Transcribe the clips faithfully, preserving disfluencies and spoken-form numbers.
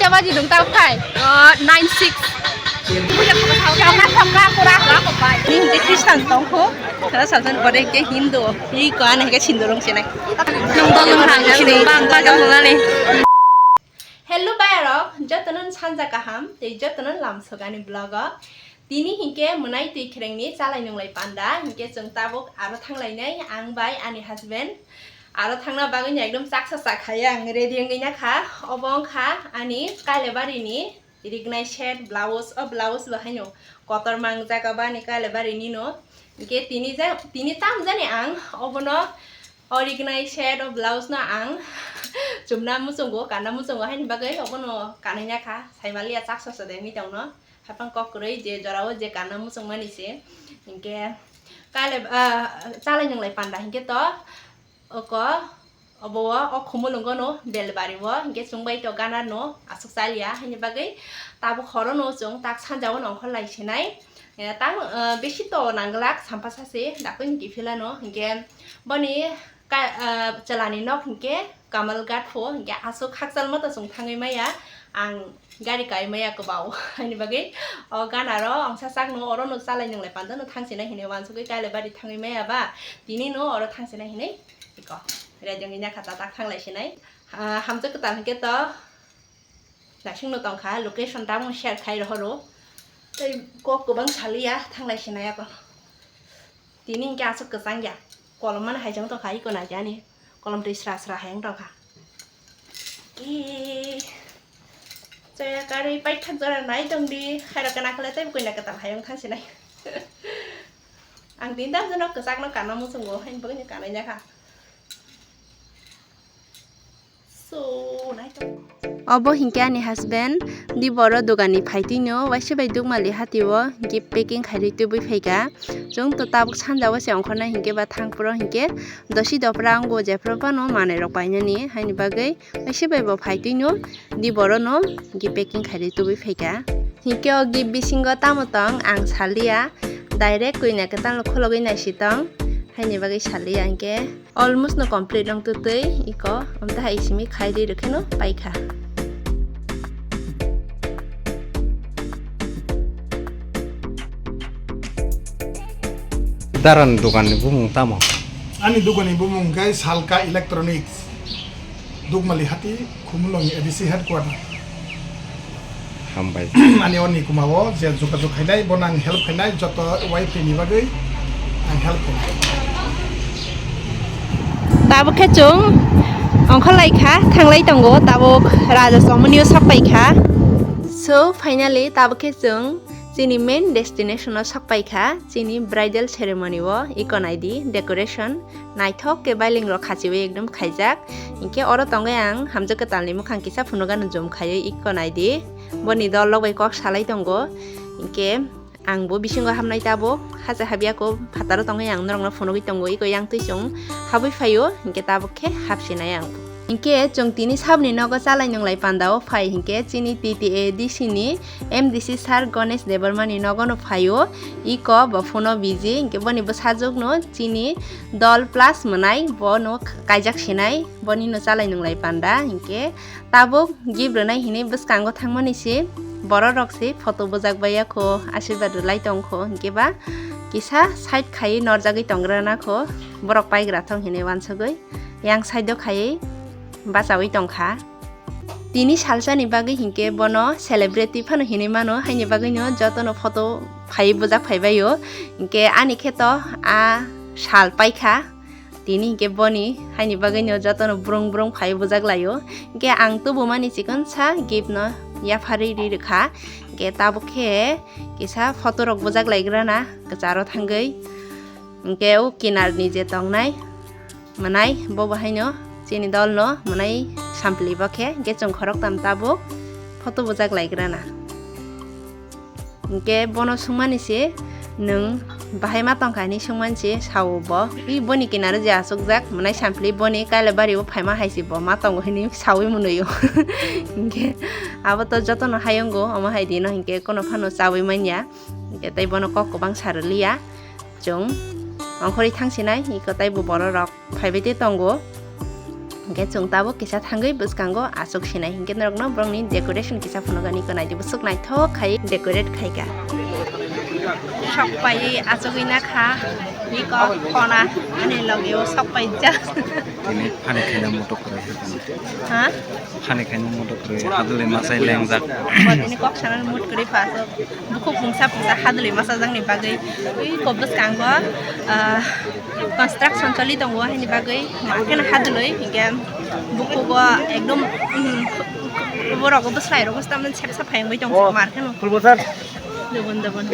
Baji dong tao khai. Nine six. Chokha chokha pura. Ni hingke Christian tongkho. Khara salsan pore hingke Hindu. Iko ani hingke sindurung senai. Nung dol nung hang, nung bang bang nung ani. Hello bayarok, jotono sanja kaham, tei jotono lamsok ani vlog o. Tini hingke mwnai twi kherengni chalai nunglai panda, hingke chwng tabuk aro thanglainai, ang bai ani husband. Aro thangna bagwino ekdom chaksa chakhai ang ready wngwi nakha. Obo wngkha ani Kailabarini rignai set blouse, o blouse bo haino kotor mang jaga ba ani Kailabarini no. Hingke tini ja-, tini tam jani ang obono o rignai set o blouse no ang chumna muchungo, kana muchungo haini bagwi obono kanai nakha. Saimaliya chaksa sa de mitongno. Hapang kok kwrwi je jorao je kana muchung mani se. Hinkhe kale, ah, chalai nunglai panda hinkhe to oko obo o, o khumulungo no belbari o hinkhe chwngbai to gana no aswk chaliya haini bagwi tabuk horo no chwng tak sanja o nongkhor lai sinai. Eh, tang, eh, bisi to nangglak sampasa se dakui ni kiphila no hinkhe boni Ka-, ah, chwlani nok hinkhe Kamalghat pho, hinkhe aswk hakchal mata chwng thangwi maya, ang gari kai maya kwbao. Haini bagwi o gana ro ang sasakno oro no chalai nunglai panda no thangsinai hinwi uansugwi Kailaibari thangwi maya ba, tini no oro thangsinai hinwi iko. Rejangwi nakha ta tak thanglai sinai. Ah, hamjwk kwtal hinkhe to Naisingno tongkha, location tabung share khai rohoro. Tei kok kwbang saliya, thanglai sinai ako. Tini hinkhe aswk kwchang ya. Kolom mani hai chwng tongkha, iko naikhe ani. Kolom twi sra sra hai wng tongkha. Ki. Chaya karwi paithak jora nai tongdi. Hai rok khe nakhole tei bukuina kwtal hai wng thang sinai. Ang tini tamjano kwchakno kana muchungo, haini bagwino kanai nakha. So, nai tong. Obo hinkhe ani husband, di boro dogani phaitwino, waisa bai Dukmali hatio gift packing khairwi tubui phaikha. Chwng to tabuk sanja o se ongkhornai hinkhe ba thangphuru hinkhe dosi dopra wngo jephru phano manwi rok painani, haini bagwi waisa bai bo phaitwino di borono gift packing khairwi tubui phaikha. Hinkhe o gift bisingo tamo tong ang saliya, direct kuina kwtalno khologwi naisitong, haini bagwi saliya hinkhe. Almost no complete wng twtwi iko, amtwi hai simi khairwi rwkheno paikha. Darani dokanni bumung tamo? Ani dokanni bumung khe Salka Electronics, Dukmali Hati, Khumulwng A D C headquarter. Hambai. Ani oni kuma o je jogajog khainai, bo nang help khainai, joto wifi ni bagwi ang help khainai. Tabuk khe chwng ongkhorlai kha, thanglai tongo, tabuk Raja Chomoni o sok pai kha. So, finally, tabuk khe chwng chini main destination o sok pai kha, chini bridal ceremony o, iko nai di, decoration. Naithok khe bailing rok khachiwi ekdom khaijak. Hinkhe oro tongwi ang hamjwk kwtalni mukhang kisa phunukgano zoom khaiwi ikko naidi. Boni dol rok bai kok salai tongo. Hinkhe ang bo bisingo hamnai tabuk. Hacha habya kho phataro tongwi ang norokno phunugwi tongo. Iko yang twi chwng habwi phaio. Hinkhe tabuk khe hapsinai ang. Hinkhe chwng tini saboni nogo chalai nwnglai pandao phai hinkhe chini T T A D C ni M D C sir Ganesh Debbarma ni nogo no phaio. Iko bo phone o busy. Hinkhe boni bwsajwk no chini Dol plus mwnai bo no kaijak sinai, boni no chalai nunglai panda, hinkhe tabuk gift rwnai hinwi bwskango thangmani se borok rok se photo bujak baiya kho, asirwad rwlai tong kho, hinkhe ba kisa side khaiwi norjagwi tongrana kho, borok paigra thong hinwi uansugwi yang side o khaiwi bachaui tongkha. Tini salsani bagwi hinkhe bono celebrity phano hinwi mano, haini bagwino jotono photo phaiwi bujak phaibaio. Hinkhe ani khe to a sal paikha, tini hinkhe boni, haini bagwino jotono brung brung phaiwi bujak laio. Hinkhe ang tubumani chikonsa gift no yapharwi ri rwkha. Hinkhe tabuk khe kisa photo rok bujak laigrana kwcharo thangwi. Hinkhe o kinarni je tongnai mwnai, bo bo haino chini dolno mwnai sampli bo khe, hinkhe chwng khoroktham tabuk photo bujak laigrana. Hinkhe bono swngmani se, "Nwng bahai ma tongkha?" hinwi swngmani se sao bo. I boni kinaro je achukjak mwnai sampli, boni Kailaibari o phaima hai se bo ma tongo hinwi saui mwnwi o. Hinkhe abo to jotono hayungo, omo hai dino hinkhe kono phano chaui manya. Hinkhe tei bono kok kwbang sa rwliya. Chwng ongkhorwi thangsinai, iko taibo bororok phaibai tei tongo. Hinkhe chwng tabuk kisa thangwi bwskango achuk sinai, hinkhe norokno borokni decoration kisa phunukgani, naidi bwswk naithok khai decorate khaikha. Sok paiwi achugwi nakha, iko kona ani logeo sok paijak. Tini phani khaina motok kwrwi. Ha? Phani khaina motok kwrwi, hadwlwi masai lengjak. Bo tini kok sanani mood kwrwi pha aswk. Bukhuk mungsa pungsa hadwlwi masajakni bagwi ui kok bwskango, ah, construction choli tongo, haini bagwi ma kheno hadwlwi, hinkhe bukhugo ekdom, um, borok bwsai rok tamni sepsa phai wngwi tongo, oh, mar kheno. Dobon, dobon.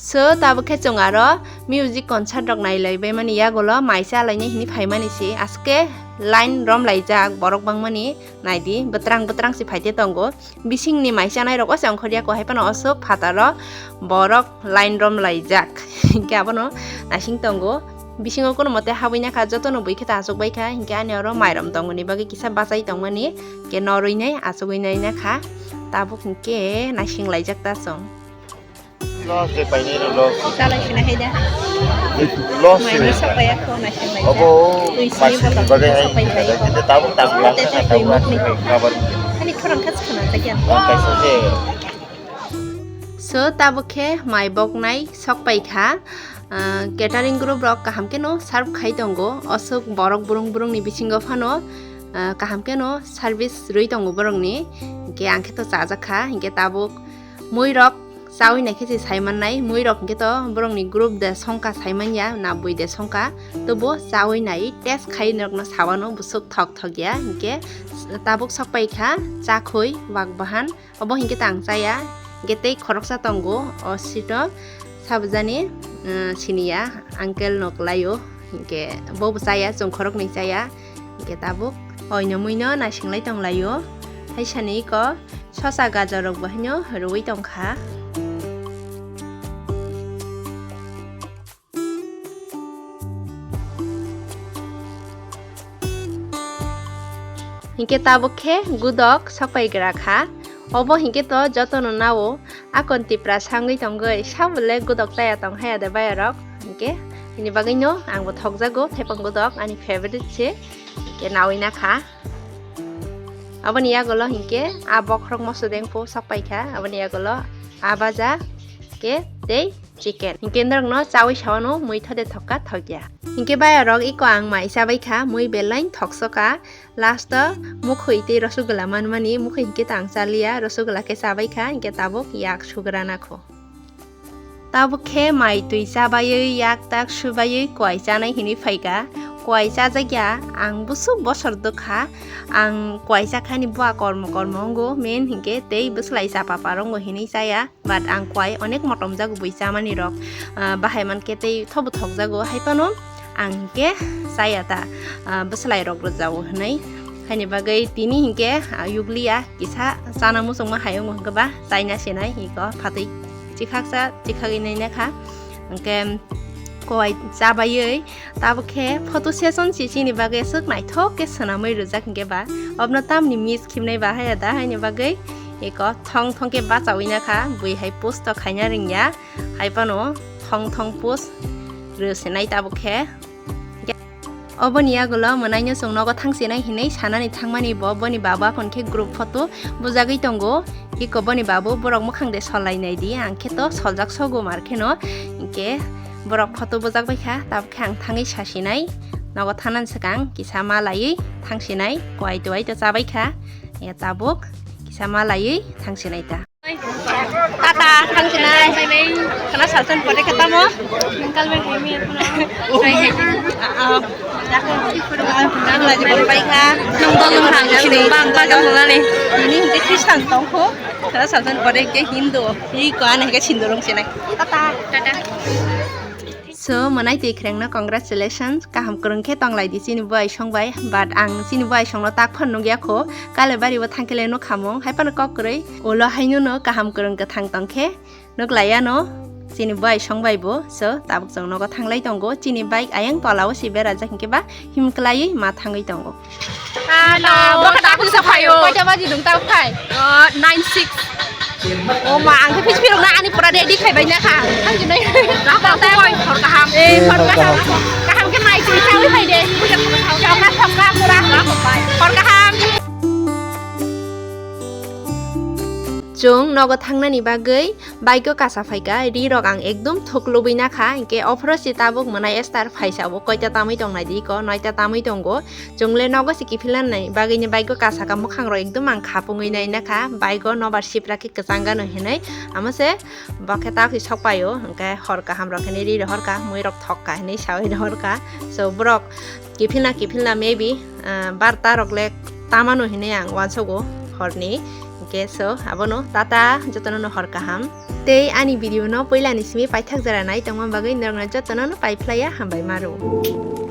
So, tabuk khe chwng aro music concert rok nailai bai mani yagulo mai cha lainai hini phai mani se, aske line rom laijak borok bangmani, naidi bwtrang bwtrang se phai te tongo. Bisingni mai chanai rok o se ongkhorya ko hai phano oswk phataro borok line rom laijak. Hinkhe abono naising tongo. Bisingo kono mote habwi nakha, jotono bui khe ta achuk bai kha, hinkhe ani oro mai rom tongmani bagwi kisa bachai tongmani, hinkhe norwi nai achugwi nai nakha. Tabuk hinkhe naising laijak ta chwng. Loss de painai no loss. Chalai sina hai da. Loss. Mai se ni sok pai ya ko na sing lai. Obo tui sini mas ni botol bagwi sok hai pai pai. Kita tabuk tabuk lang. Tete tui muk ni. Kabar. Ani khorang khas khana ta gyan. Ang kaisa je. So, tabuk khe mai boknai sok pai kha. Ah, catering group rok kaham khe no serve khai tongo. Oswk borok burung burung ni bisingo phano, ah, kaham khe no service rwi tongo borok ni. Hinkhe ang khe to chajak kha. Hinkhe tabuk mui rok chawi nai khe se sai mannai, mui rok hinkhe to borok ni group de songkha sai manya, na bui de songkha, tobo chawi nai test khai norok no sawano bwswk thok thok ya, hinkhe tabuk sok pai kha chakhwi wak bahan, obo hinkhe ta ang chaya, hinkhe tei khoroksa tongo o seat o, sabjani, eh, siniya uncle no kwlaio, hinkhe bo bo chaya, chwng khoroknwi chaya. Hinkhe tabuk oino muino naising lai tong laio. Hai sani iko sosa gajar rok bo haino rwui tong kha. Hinkhe tabuk khe gudok sok pai gra kha. Obo hinkhe to jotono nao. Akon Tipra sangwi tongwi, sabole gudok chaya tong haya de bayarok. Hinkhe, hini bagwino angbo thokjago, thepang gudok ani favorite se. Hinkhe nawi nakha. Aboni yagulo hinkhe a bokhorok moso dengpo sok paikha. Aboni yagulo a baja, hinkhe tei chicken. Hinkhe norokno chawi sawano mui thode thokka thokya. Hinkhe bayarok iko ang mai chabaikha, mui belai thoksoka. Last o mukhwi tei rosogula manmani, mukhwi hinkhe ta ang chaliya, rosogula khe chabaikha, hinkhe tabuk yak sugra nakho. Tabuk khe mai twi chabaiwi, yak tak subaiwi kwai chanai hinwi phaikha. Kwai chajakya, ang busuk bosor dwkha, ang kwai chakhani bua kormo kormo wngo, main hinkhe tei bwslai chapa par wngo hinwi chaya. But ang kwai onek motom jago bui chamani rok, ah, bahai mankhe tei thobo thokjago, hai phano ang hinkhe chaya ta, ah, bwslai rok rwjao hwnwi. Haini bagwi tini hinkhe, ah, yukliya kisa chana muchungma hai wngo hinkhe ba chaina sinai iko phatwi chikhaksa chikhagwi naina kha. Hinkhe kwai chabaiwi Tabuk khe photo session si chini bagwi aswk naithok khe swnamwi rwjak hinkhe ba, obno tamni miss khimnai ba haya da haini bagwi eko thong thong khe bachawi nakha, bui hai post to khaina ringya, hai phano thong thong post rw sinai tabuk khe. Oboni yagulo mwnaino chwng nogo thangsinai hinwi sanani thangmani bo boni baba phone khe group photo bujagwi tongo. Iko boni babu borok mwkhang de sol lainai di, ang khe to soljak sogo mar kheno. Hinkhe borok photo bujak bai kha, tabuk khe ang thangwi sasinai. Nogo thangnani swkang kisa ma laiwi thangsinai, kuai tuai to chabai kha. Ya tabuk kisa ma laiwi thangsinai ta. Tata, thangsinai. Khana salsan pore khe tamo? Nang kalbai khaimi ekhono. Sai hai. Ah, ah. Nang lagi pore pai kha. Nang dol nang thang sini bang bang nang lani. Ini hingke Kristan tongkho. Khana salsan pore hingke Hindu. Iko ani hingke Hindu rong sinai. Tata. Tata. So, mwnai twi khrengno congratulations, kaham kwrwng khe tong lai di chini buai song bai, but ang chini buai songno tak phano nukya kho, Kalaibari o thangkhe le nukha mung, hai phano kok kwrwi, ulo haino no kaham kwrwng kwthang tong khe nuk lai ya no chini buai song bai bo. So, tabuk chwng nogo thang lai tongo, chini bike ayang tola o se berajak hinkhe ba him kwlaiwi ma thangwi tongo. Ano, baka tabuk sa phaio. Kaita baji dong tabuk phai? Uh, nine six. O ma, ang khe phis phirok na ani pura ready khai bai na kha. Ang jinai. Rapa koi, hor kaham. Eh, hor kaham. Kaham khe mai chui chawi phai de. Chokha chokha pura. Hor kaham. Chwng nogo thangnani bagwi bike o kasa phaikha, ri rok ang ekdum thuk lubui nakha, hinkhe ophoro se tabuk mwnai star phaisa bo koita tamwi tongnai di ko, noita tamwi tongo. Chwng le nogo se kiphilnani bagwi ni bike o kasa ka, mwkhang rok ekdum ang khapungwi nai nakha, bike o nobar sipra khe kwchang gano hinwi, amo se bo khe ta khe sok paio, hinkhe hor kaham rok hinwi ri rohor kha, mui rok thok kha hinwi sawi rohor kha. So borok kiphilna kiphilna maybe, ah, barta rok le tamano hinwi ang uansogo horni. Hinkhe so abono tata, jotono no hor kaham. Tei ani video no puila ni simi paithak jora nai tongma bagwi norokno jotono no paiphlaiya, hambai maro.